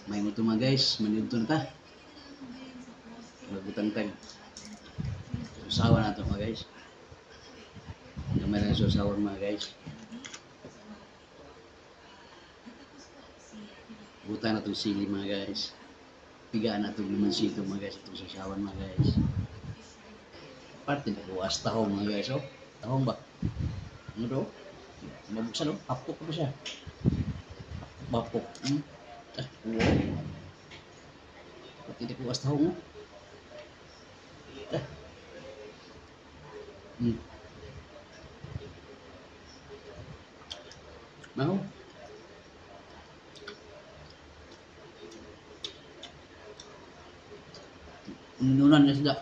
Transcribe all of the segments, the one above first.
May mo to mga guys, manidto na ta. Magbutang tag. Usawa na to mga guys. Gamay lang sa usawa mga guys. Butang na itong sili mga guys. Pigaan na itong limansito mga guys. Itong sasawan mga guys. Parte na kuwas tahong mga guys. Oh. Tahong ba? Ano daw? Mabuksan oh. Hapok pa siya. Bapok. Hmm? Ah, wow. Pati na kuwas tahong oh. Ah. Hmm. Maho. Nunan na sila.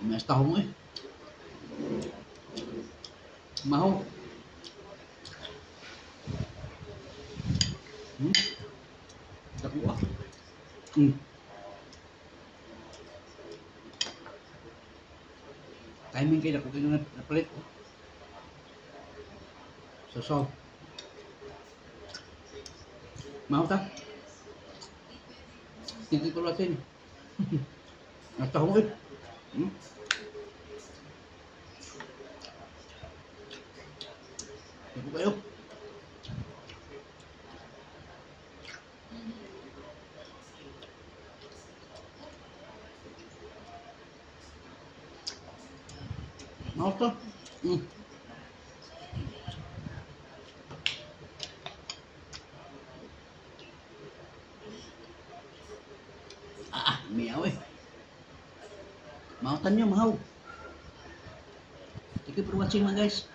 May tahong eh. Maho. Hmm? Dako ah. Hmm. Timing kayo, dako kayo napalit. So. Maho ta. Thank you for watching. Natahong eh. Hmm? Dako kayo. Maho ta. Hmm. Ah, miyaw eh. Mautan nyo, mahaw. Thank you for watching mga guys.